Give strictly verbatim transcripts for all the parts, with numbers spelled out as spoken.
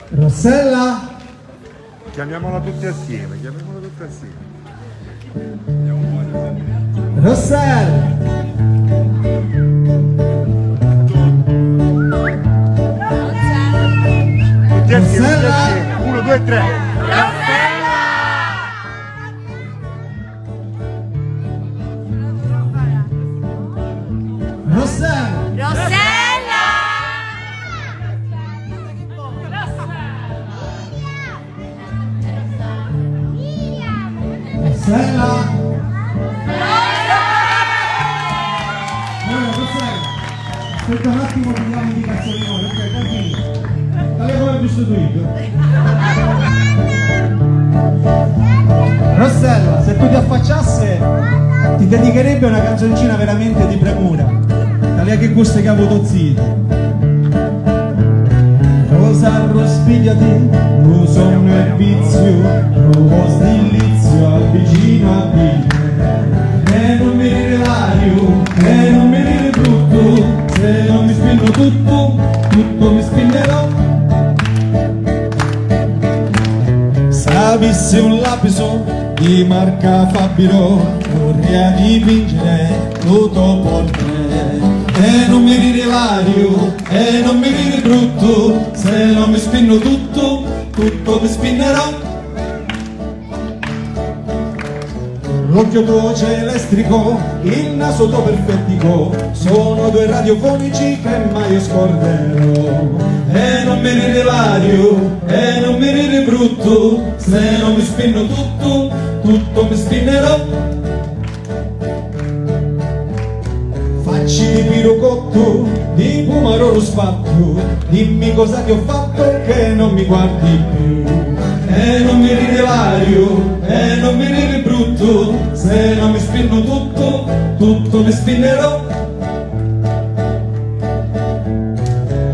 Rossella! Chiamiamola tutti assieme, chiamiamola tutti assieme. Rossella! Tutti assieme, tutti assieme. Uno, due, tre. Rossella! Rossella! Rossella! Allora, Rossella, aspetta un attimo, ti diamo indicazioni noi, ok? Tranquillo. Tale come ho visto tu io. Rossella, se tu ti affacciasse, ti dedicherebbe una canzoncina veramente di premura. Tale che gusto che ha avuto zio. Rosa, arruspigliati, lu sonnu è viziu, lu vo' sdiliziu, avvicinati. E non mi riri variu, e non mi riri bruttu, se non mi spinnu tuttu, tuttu mi spinnerò. S'avissi un lapisu di marca Fabiro, vurria dipingere lu to portrè. E non mi riri variu, e non mi riri bruttu, se non mi spinnu tuttu, tuttu mi spinnerò. L'occhio tuo c'è elettrico, il naso tuo perfettico, sono due radiofonici che mai io scorderò. E non mi riri variu, e non mi riri bruttu, se non mi spinnu tuttu, tuttu mi spinnerò. Facci di piru cottu, di pumaroru sfattu, dimmi cosa ti ho fatto che non mi guardi più. E non mi riri variu, e non mi riri bruttu, se non mi spinnu tuttu, tuttu mi spinnerò.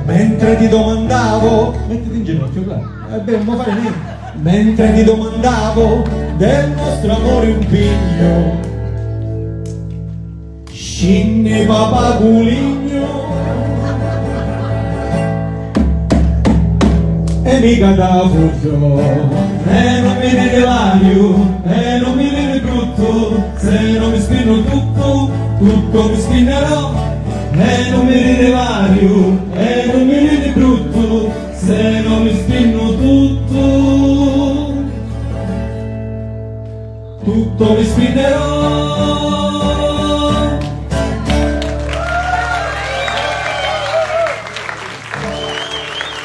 Mentre ti domandavo, mettiti in ginocchio, Clara. Eh beh, non può fare niente. Mentre ti domandavo del nostro amore un pigno, scinni papà cu lignu e mi cata fuddu. E non mi riri variu, e non mi riri bruttu, se non mi spinnu tuttu, tuttu mi spinnerò. E non mi riri variu, e non mi riri bruttu, se non mi spinnu tuttu, tuttu mi spinnerò.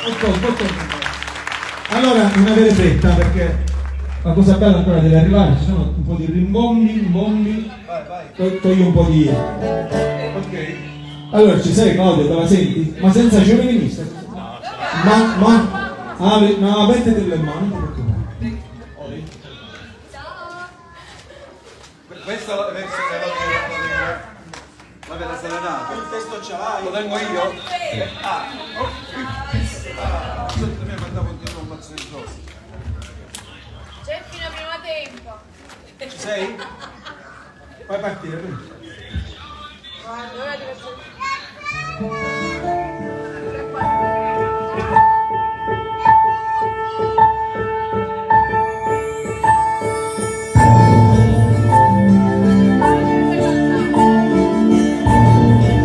Otto, otto. Allora, non avere fretta, perché la cosa bella ancora deve arrivare, ci sono un po' di rimbombi, rimbombi. Vai, vai. To-, togli un po' di... Ok. Allora, ci sei, Claudia, te la senti? Ma senza giovani misti? Ma, ma, ah, ve-, no, mettiti le mani, non ti preoccupare. Questa è la, questa è la, la, la, la vera serenata. Il testo ce l'hai? Lo tengo io? Ah, oh. Ah, senti, mi mandavo un mazzo di cose. C'è fino a prima tempo. Ci sei? Fai partire, quindi. Guarda, ora ti faccio.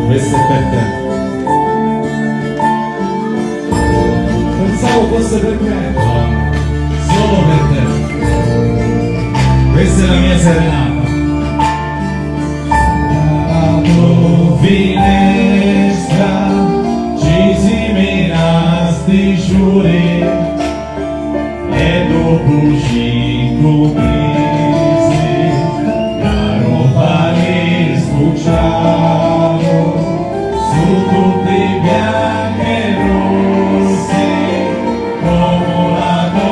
Questo è per te. Pensavo fosse per me. Solo per te. Questa è la mia serenata. La to finestra ci siminasti ciuri e dopu cincu misi caru fari scucciaru su tutti bianchi e rossi comu la to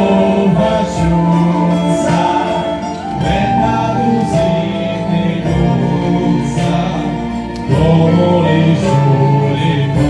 facciuzza. Bella tu si, Niduzza, comu li ciuri po.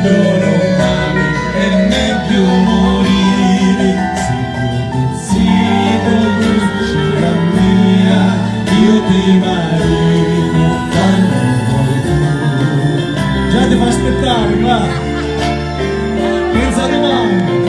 È megghiu muriri, si tu ti zittu, dicila mia, iu ti maritu quannu voi tu. Già ti fa aspettari, va! Pensa dumani!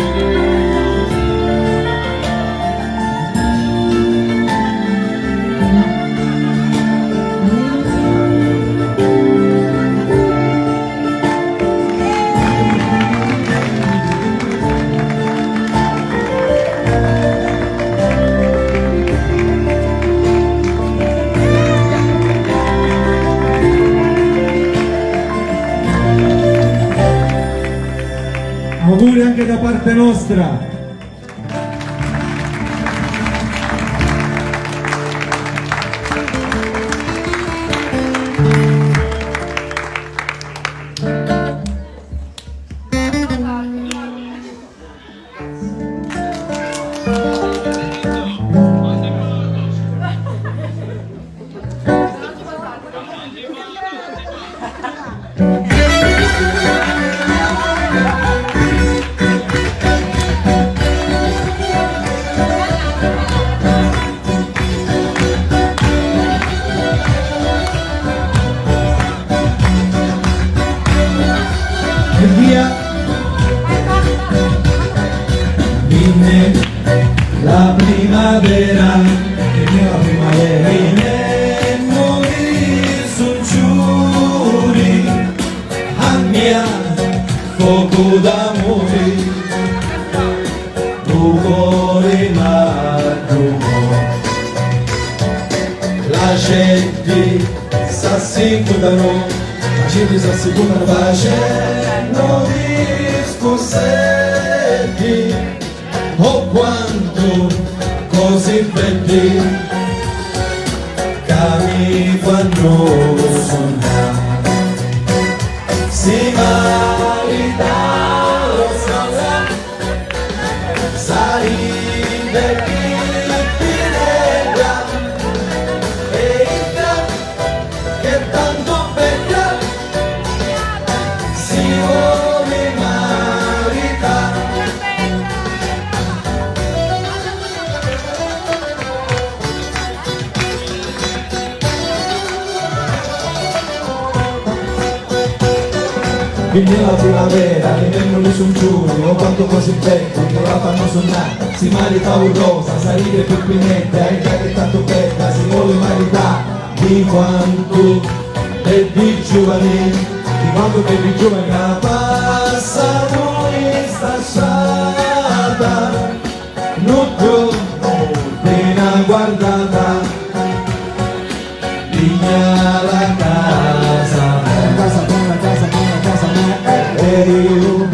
Auguri anche da parte nostra. E via. Vinni la primavera, vinni la primavera, vinni li sunciuri, a mia focu d'amuri, lu cori m'addumò. L'aceddi s'assicutanu, l'aceddi s'assicutanu facennu discusseddi. Oh, quantu cosi beddi ca mi fannu sunnari. Si marita Rosa, saride pippinedda, e idda ch'è tantu bedda, si voli maritari. Vinni la primavera, vinennu li sunciuri, oh, quantu cosi beddi, ca la fannu sunnari. Si maritau Rosa, saride pippinedda, e idda ch'è tantu bedda, si voli maritari. Di quantu beddi giuvani, di quantu beddi giuvani, ca passanu in sta strata. Nuddu di na guardata, pigna la casa. Casa bona, casa bona, casa mia. E iu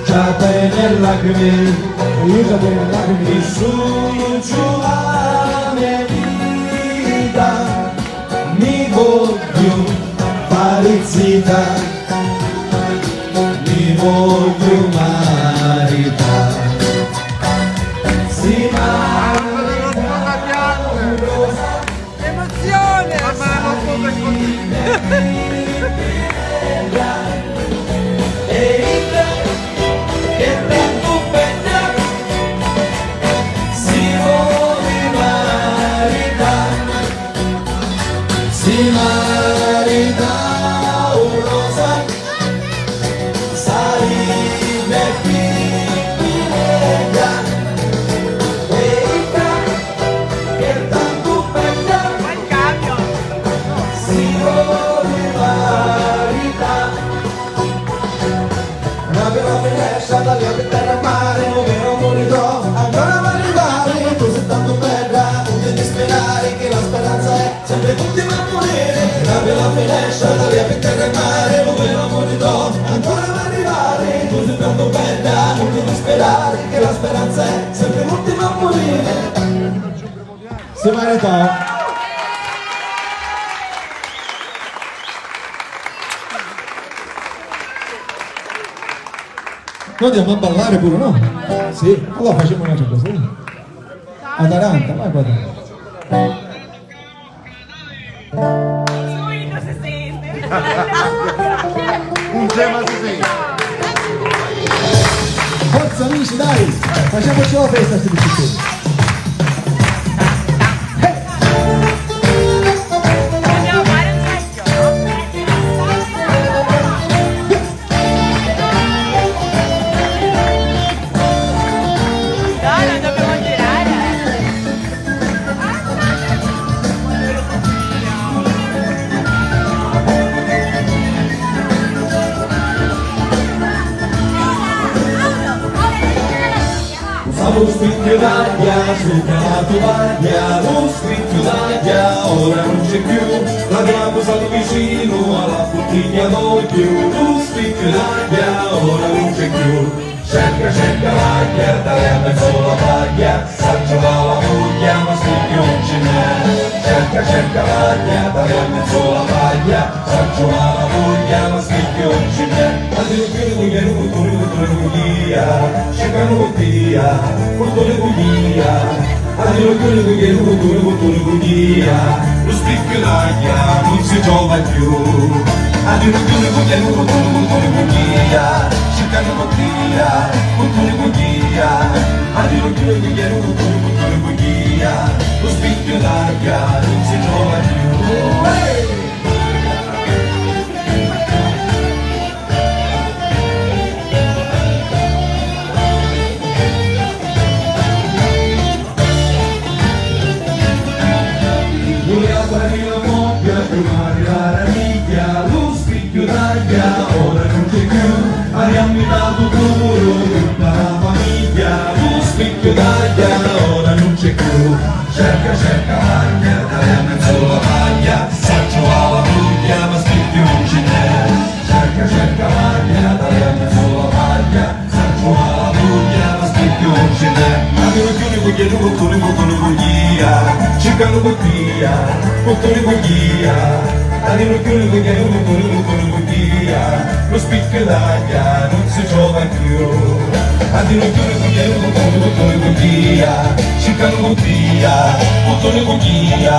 già beni e lacrimi, e iu già beni e lacrimi, mi sunciu la me vita. Mi vogghiu fari zita, mi vogghiu maritari. Si maritau Rosa, emozione! Saride pippinedda, e idda ch'è tantu bedda, si voli maritari. Si maritau Rosa, saride pippinedda, e idda ch'è tantu bedda, si voli maritari. Apri la finestra, taglia pi terra e mari, lu veru amuri to, ancora m'arrivari, tu si tantu bedda, nun ti dispirari, chi la speranza è sempri l'ultima a muriri. Apri la finestra, taglia pi terra e mari, lu veru amuri to, ancora m'arrivari, tu si tantu bedda, nun ti dispirari, chi la speranza è sempri l'ultima a muriri. Si maritau. Noi andiamo a ballare pure, no? Sì, allora facciamo un'altra cosa, dai. Atalanta, vai qua. Subito si sente. Un tema si sente. Amici, dai, facciamoci la festa a sti picciuttini. Usa lu spicchiu d'agghia supra la tovagghia, lu spicchiu d'agghia ora nun c'è cchiù, l'avia pusatu vicinu a la buttigghia d'ogghiu, lu spicchiu d'agghia ora nun c'è cchiù. Cerca, cerca l'agghia, taliammi su la pagghia, s'aggiuva la vugghia, ma spicchiu nun ci n'è. Cerca, cerca l'agghia, taliammi su la pagghia, s'aggiuva la vugghia, ma spicchiu nun ci n'è. Addirittura vugghia, lu cuttuni, cuttuni vugghia, circanu vugghia, cuttuni vugghia. Addirittura vugghia, lu cuttuni, cuttuni vugghia, lu spicchiu d'agghia nun si trova cchiù. Addirittura vugghia, lu cuttuni, cuttuni vugghia, circanu vugghia, cuttuni vugghia. Addirittura vugghia, lu cuttuni, cuttuni vugghia, lu spicchiu d'agghia nun si trova cchiù. Vulìa fari l'ammogghiu prima di la ranigghia, lu spicchiu d'agghia ora nun c'è cchiù, avia invitatu puru tutta la famigghia, lu spicchiu d'agghia ora nun c'è cchiù. Cerca, cerca l'agghia, taliammi su la pagghia, s'aggiuva la vugghia, ma spicchiu nun ci n'è. Cerca, cerca l'agghia, taliammi su la pagghia, s'aggiuva la vugghia, ma spicchiu nun ci n'è. Addirittura vugghia, lu cuttuni, cuttuni vugghia, circanu vugghia, cuttuni vugghia. Addirittura vugghia, lu cuttuni, cuttuni vugghia, lu spicchiu d'agghia nun si trova cchiù. Addirittura vugghia, lu cuttuni, cuttuni vugghia, circanu vugghia, cuttuni vugghia.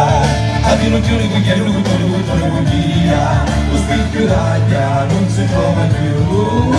Addirittura vugghia, lu cuttuni, cuttuni vugghia, lu spicchiu d'agghia nun si trova cchiù.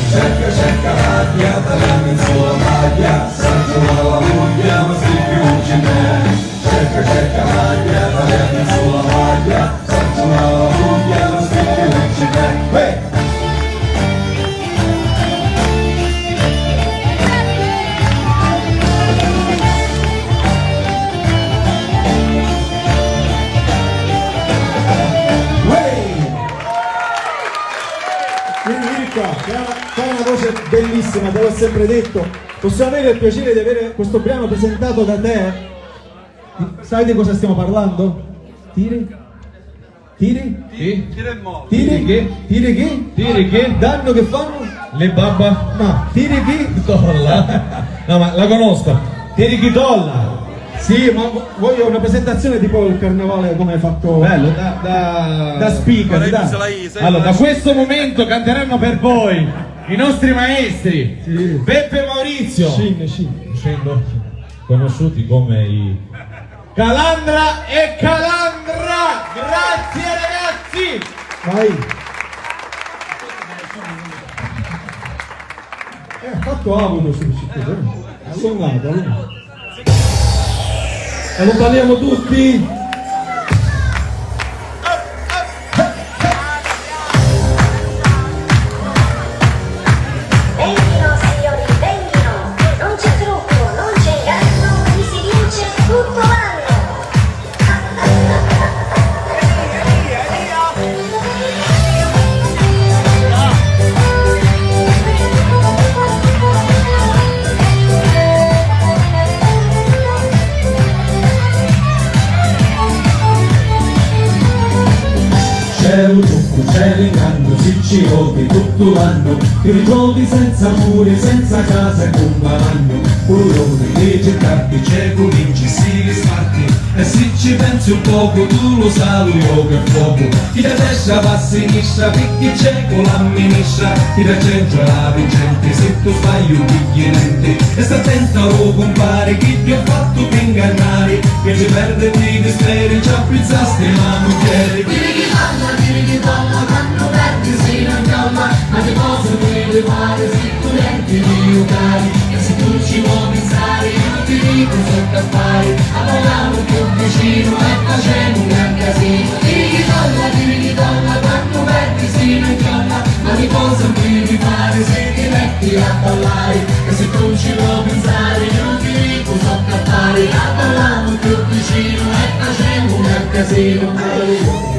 Cerca, cerca l'agghia, taliammi su la pagghia, s'aggiuva la vugghia, ma spicchiu nun ci n'è. Cerca, cerca l'agghia, taliammi su la pagghia, s'aggiuva la vugghia, ma spicchiu nun ci n'è. Uè! Uè! Vieni, vieni qua, che ha, che ha una voce bellissima, te l'ho sempre detto. Possiamo avere il piacere di avere questo brano presentato da te? Sai di cosa stiamo parlando? Tiri? Tiri? Chi? Tiri? Tiri chi? Tiri chi? Tiri chi? Danno che fanno? Le babba? No, tiri chi? Tolla. No, ma la conosco. Tiri chi tolla? Sì, ma vo-, voglio una presentazione tipo il carnevale come hai fatto. Bello, da, da, da speaker, dai. Allora, da questo momento canteranno per voi i nostri maestri, sì. Beppe e Maurizio. Shin, Shin. Scendo. Conosciuti come i Calandra e Calandra. Grazie, ragazzi. Vai. Eh, ha fatto avuto sto pezzetto, eh. Allungato, allungato. E lo balliamo tutti? Venghino, signori, venghino! Non c'è trucco, non c'è inganno, qui si vince tutto l'anno! C'è lu truccu, c'è l'ingannu, si Ci voti tuttu l'annu, ti ritroti senza amuri, senza casa e cun bagnu. Puru l'omu di li città, di cecu vinci si li sparti. E si ci pensi un pocu, tu lu sa lu jocu è focu. Chi da destra va a sinistra, picchì cecu l'amministra. Chi da centru è la vincenti, si tu sbagli un pigli nenti. E sta attenta lu cumpari, chi ti ho fattu p'ingannari. Chi ci perdi ti disperi, ci appizzasti la mugghieri. Tiri chi balla, tiri chi balla, quannu perdi si non chiolla. Ma ti posso dire fare, si tu lenti di giocare. E se tu ci vuoi pensare, io ti dico sotto a fare. Abballamu più vicino e facciamo un gran casino. Tiri chi balla, tiri chi balla, quannu perdi si non chiolla. Ma ti posso dire fare, se ti metti a ballare. E se tu ci vuoi pensare, io ti dico sotto a fare. Abballamu più vicino e facciamo un gran casino.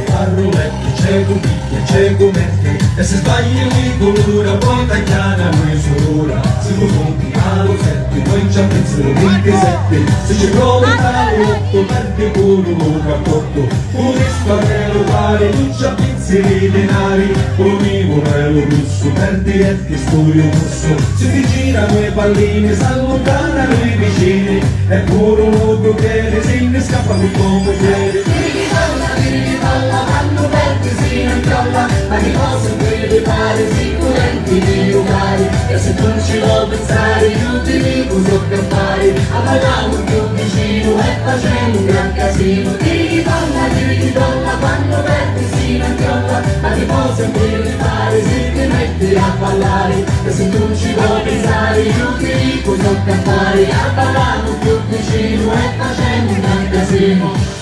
Parru vecchi, cecu pigghia, cecu metti. E si sbagli li culura, poi tagghiana lui surura. Si tu conti a lu setti, poi ci appizzi lu vintisetti. Si ci provi a lu ottu, perdi puru lu cappottu. Puristu a me lu pari, tu ci appizzi li dinari. Puru mi vurrei lu russu, perdi e ti stuiu mussu. Si ti giranu i pallini, s'alluntananu i vicini. E puru lu brucheri, si nni scappa cu to mugghieri. Tiri chi balla, tiri chi balla, quannu perdi si non chiolla. Ma chi cosa credi fare, si tu lenti di giocare. E se tu non ci vuoi pensare, io ti dico sotto a fare. Abballamu più vicino e facciamo un gran casino. Tiri chi balla, tiri chi balla, quannu perdi si non chiolla. Ma ti può sempre fare, se ti metti a ballare. E se tu non ci vuoi pensare, io ti dico sotto a fare. Abballamu più vicino e facciamo un gran casino.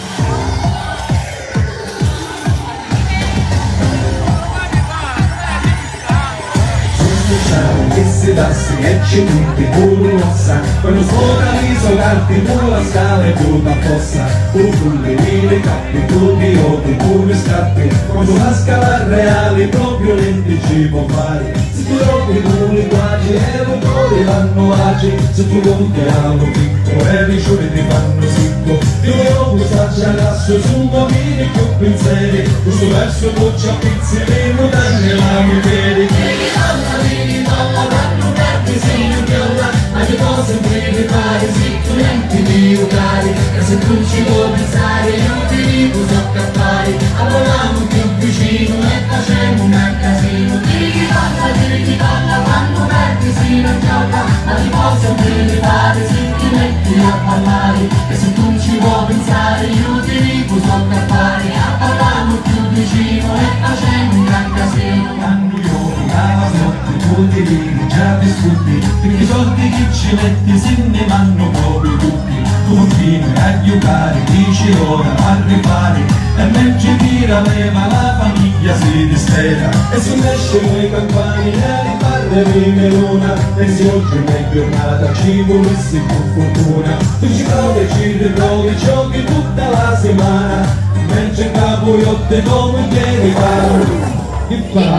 Su stu sciaru chi si dassi e ci tutti puru l'ossa, quannu sfota li so carti puru la scala è bruta fossa, u fulli di li cappi, tutti i oti puru i scappi, quannu la scala reali propriu nenti ci può fari. Si tu roti lu linguaggi e lu cori vannu aci, si tu conti a lu piccu e li ciuri ti fannu siccu. Io lu sacciu alassu, su momini cchiù pinseri, cu stu versu tu ci appizzi li mutanni e la mugghieri. Vidi balla, vidi balla, quannu perdi si non chiolla, ma ti può sempre fare, si tu lenti di giocare, e se tu ci vuoi pensare, io ti dico sotto a fare, abballamu più vicino e facciamo un gran casino. Tiri chi balla, tiri chi balla, quannu perdi si non chiolla, ma ti posso dire fare, si ti metti a ballare, e se tu non ci vuoi pensare, io ti dico sotto a fare, abballamu più vicino e facciamo un gran casino. Quannu io la notti tu ti vidi già discuti, picchì i soldi chi ci metti si nni mannu propriu tutti. Tu continui a jucari, dici l'ora a rifari, e mentri tira leva la famiglia si dispera. E si nescinu i campani e li parri di meluna, e si oggi è giornata ci vulissi cu furtuna. Tu ci provi, ci riprovi, giochi tutta la simana, mentri capu io te do mugghieri fa. Chi fa?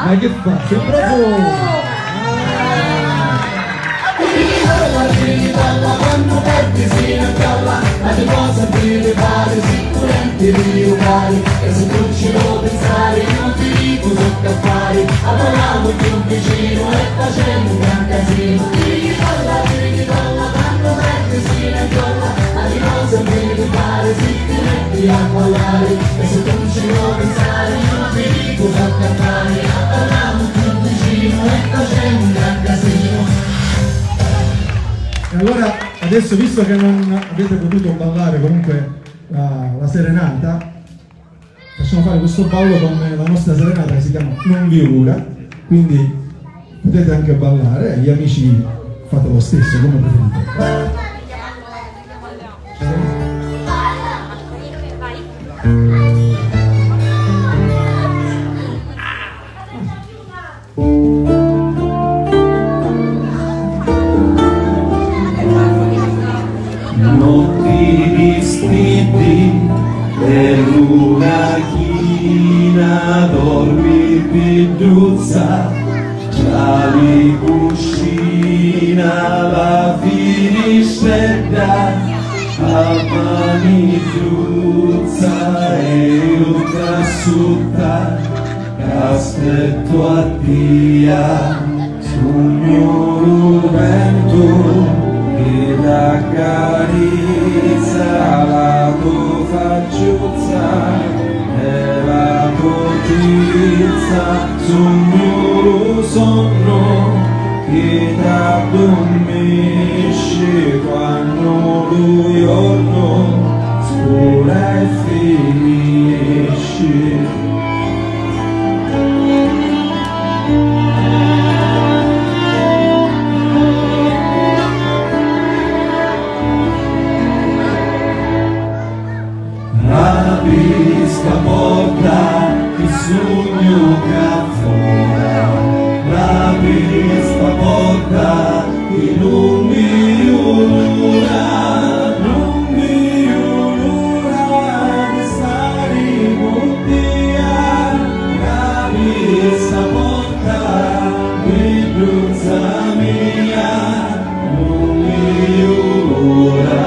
Ma chi fa? Sei bravo! Quannu perdi si non chiolla, ma ti può sempre fare, si tu lenti di giocare, e se tu ci vuoi pensare, io ti dico sotto a fare, abballamu più vicino e facciamo un gran casino. Tiri chi balla, tiri chi balla, quannu perdi si non chiolla, ma ti può sempre fare, si ti metti a ballare, e se tu non ci vuoi pensare, io ti dico sotto a fare, abballamu più vicino e facciamo un gran casino. E allora, adesso, visto che non avete potuto ballare comunque la, la serenata, facciamo fare questo ballo con la nostra serenata che si chiama Non vi ora, quindi potete anche ballare, gli amici fate lo stesso, come preferite. Notti di stiddi e luna china, dormi pidduzza, tra li cuscina, la finistredda, a manidduzza e io ccà sutta. Aspettu a tia, sugnu lu ventu chi t'accarizza la to facciuzza e la to trizza, sugnu lu sonnu chi t'addummisci quannu lu jornu scura e finisci. Apri sta porta chi sugnu ccà fora, apri sta porta chi nun viu l'ura, nun viu l'ura di stari cu tia, apri sta porta, fidduzza mia, nun viu l'ura,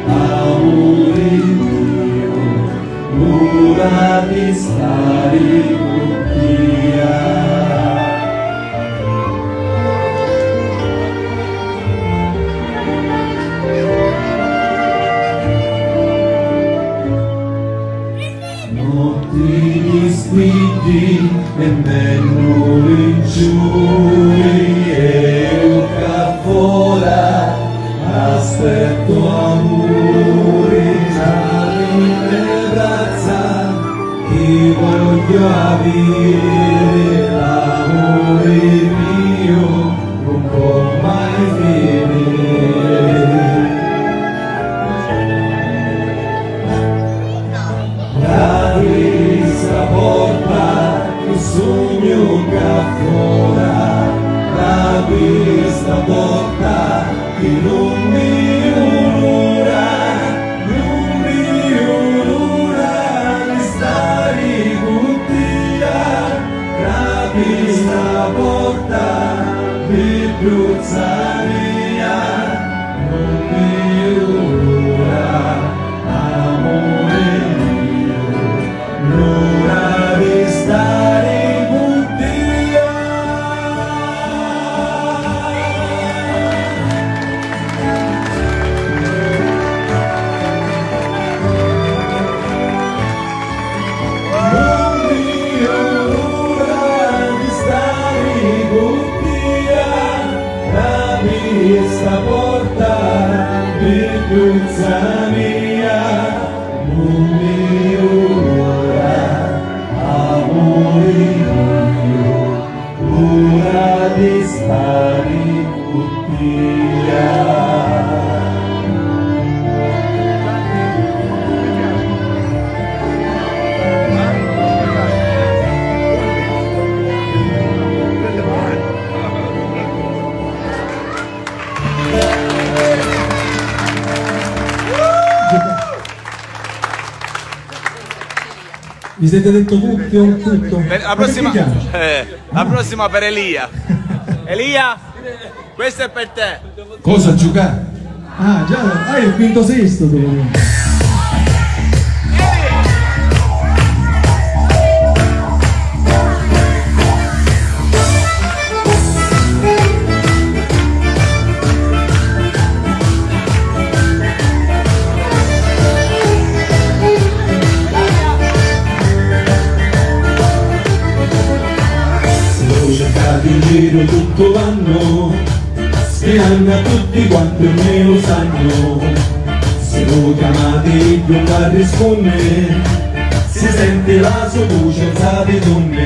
amuri miu, l'ura di stari cu tia. Notti di stiddi e mennuli ciuri, e iu ccà fora aspettu amuri tra li me vrazza, ti vogghiu aviri, l'amuri miu nun pò mai finiri. Apri sta porta chi sugnu ccà fora, apri sta porta chi nun viu l'ura, nun viu l'ura di stari cu tia, apri sta porta, fidduzza mia, nun viu l'ura, amuri miu, l'ura di stari cu tia. Nun viu l'ura di stari cu tia, apri sta porta, fidduzza mia, nun viu l'ura, amuri miu, l'ura di stari cu tia. Vi siete detto tutto? Tutto? Per la prossima, eh, la prossima per Elia. Elia, questo è per te. Cosa, giocare? Ah, già, ah, è il quinto sesto, tu. Lu circati in giru tuttu l'annu, spiannu a tutti quanti ormai lu sannu. Si lu chiamati iddu nun arrispunni, si senti la so vuci 'un sapi d'unni.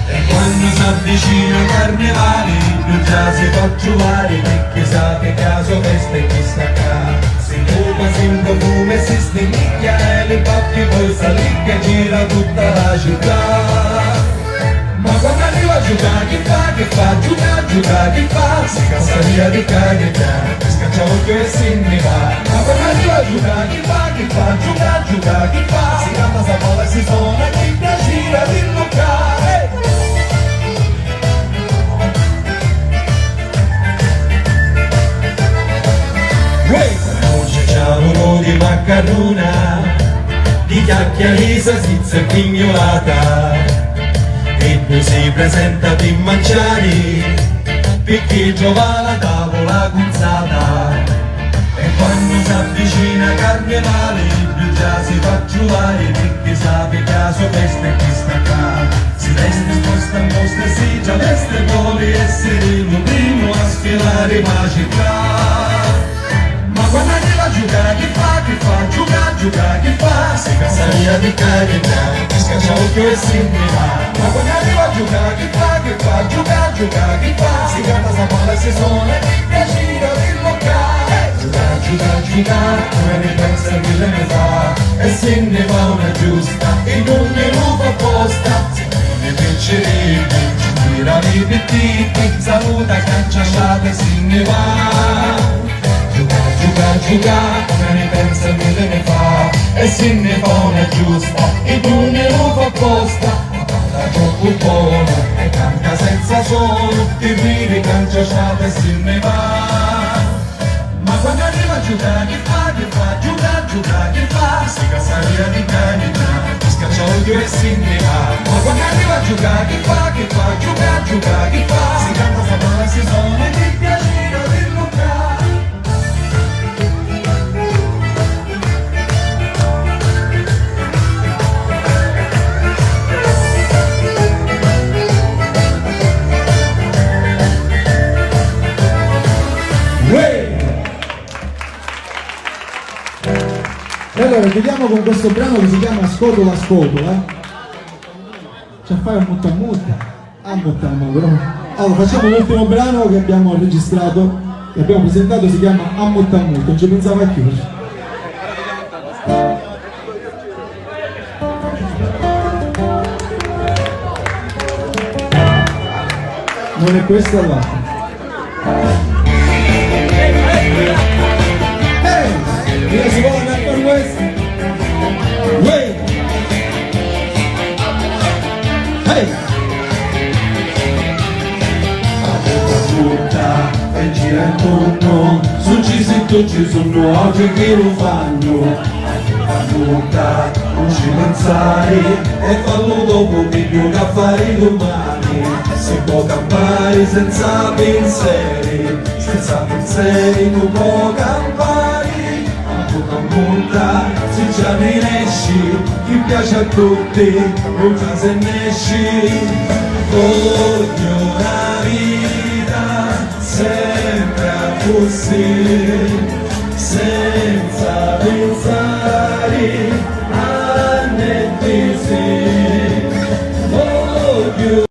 E quannu s'avvicina u carnivali, iddu già si fa truvari, picchì sapi ca so festa è chista ccà. Si fuca, si nprufuma e si stinnicchia, e li baffi poi s'allicchia e gira tutta la città. Ma quannu arriva a giucà chi fa, chi fa, giucà, giucà chi fa, si cassa via di ccà e di ccà, si scaccia l'occhiu e si nni va. Ma quannu arriva a giucà chi fa, chi fa, giucà, giucà chi fa, si camma, s'abballa e si sona, chi piaciri a dillu ccà. Eh! Uè! Nci ciamunu di maccarruna, di chiacchia, risa, sizza e pignulata. Si presenta pi manciari, picchì trova la tavula cuzzata. E quannu s'avvicina Carnevali, iddu già si fa truvari, picchì sapi ca so festa è chista ccà. Si vesti, sposta, mostra, si travesti, voli essiri lu primu a sfilari p'â città. Ma quannu arriva a giucà, chi fa, chi fa, giucà, giucà, chi fa? Si cassa via di ccà, di ccà, si scaccia l'occhiu e si nni va. Ma quannu arriva a giucà, chi fa, chi fa, giucà, giucà, chi fa? Si canta, s'abballa e si sona, chi piaciri di lu ccà. Giucà, giucà, giucà, come ni pensa chi li ni fa. E si nni fa una giusta, e nun ni lu fa apposta. Si nni vinci di, ci tira li pittiti, saluta, cancia, sciata e si nni va. Giucà, giucà, giucà, come ni pensa chi li ni fa. E si nni fa una giusta, e nun ni lu fa apposta. Ma parla troppu bonu, e canta senza sonu, ti ridi, cancia, sciata e si nni va. Ma quannu arriva a giucà, chi fa, chi fa, giucà, giucà, chi fa? Si cassa via di ccà, di ccà, si scaccia l'occhiu e si nni va. Ma quannu arriva a giucà, chi fa, chi fa, giucà, giucà, chi fa? Si canta, s'abballa, si sona, chi piaciri di lu ccà. Uè! E allora chiudiamo con questo brano che si chiama Scotula Scotula. Ci fai un mutta mutta. A mutta, a mutta. Allora, facciamo l'ultimo brano che abbiamo registrato, che abbiamo presentato, si chiama A mutta a mutta, non ci pensava più. Non è questa l'altra. Hey! Io si vuole andare per questo? Uè! Hey! Tutta e gira intorno, succisi tu ci sono oggi che lo fanno. Tutta, non ci pensare e fallo dopo, meglio che fare domani. Si può campare senza pensieri, senza pensieri tu puoi campare. Ammuta, ammuta, si già mi nesci, chi piace a tutti, non già se nesci. Voglio una vita sempre così, senza pensare a niente.